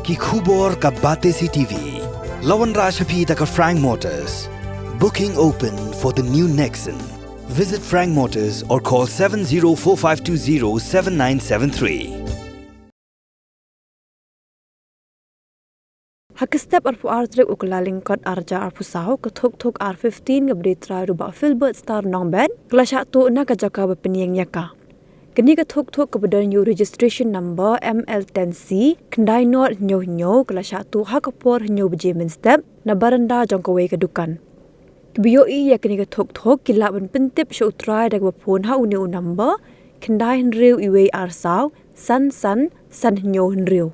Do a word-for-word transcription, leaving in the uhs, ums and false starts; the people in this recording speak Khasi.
Ki khubor ka Batesi TV. La wanrah sha phi da ka Frank Motors. Booking open for the new Nexon. Visit Frank Motors or call seven zero four five two zero seven nine seven three. Ha ka step arphew ar tarik u Kyllalyngkot arhajar arphew saw, ka thuk thuk R fifteen kaba dei trai ruh u Bah Philbert Star Nongbet, ka la shah tuh na ka jaka ba pynïeng ïa ka. Kane ka thuk thuk kaba don ïa u registration number M L ten C khyndai nought hynñiew hynñiew, ka la shah tuh ha ka por hynñiew baje mynstep na baranda jong kawei ka dukan. Kiba ïohi ïa kane ka thuk thuk ki lah ban pyntip sha u trai da kaba phone ha une u number khyndai hynriew wei ar saw san san san hynñiew hynriew.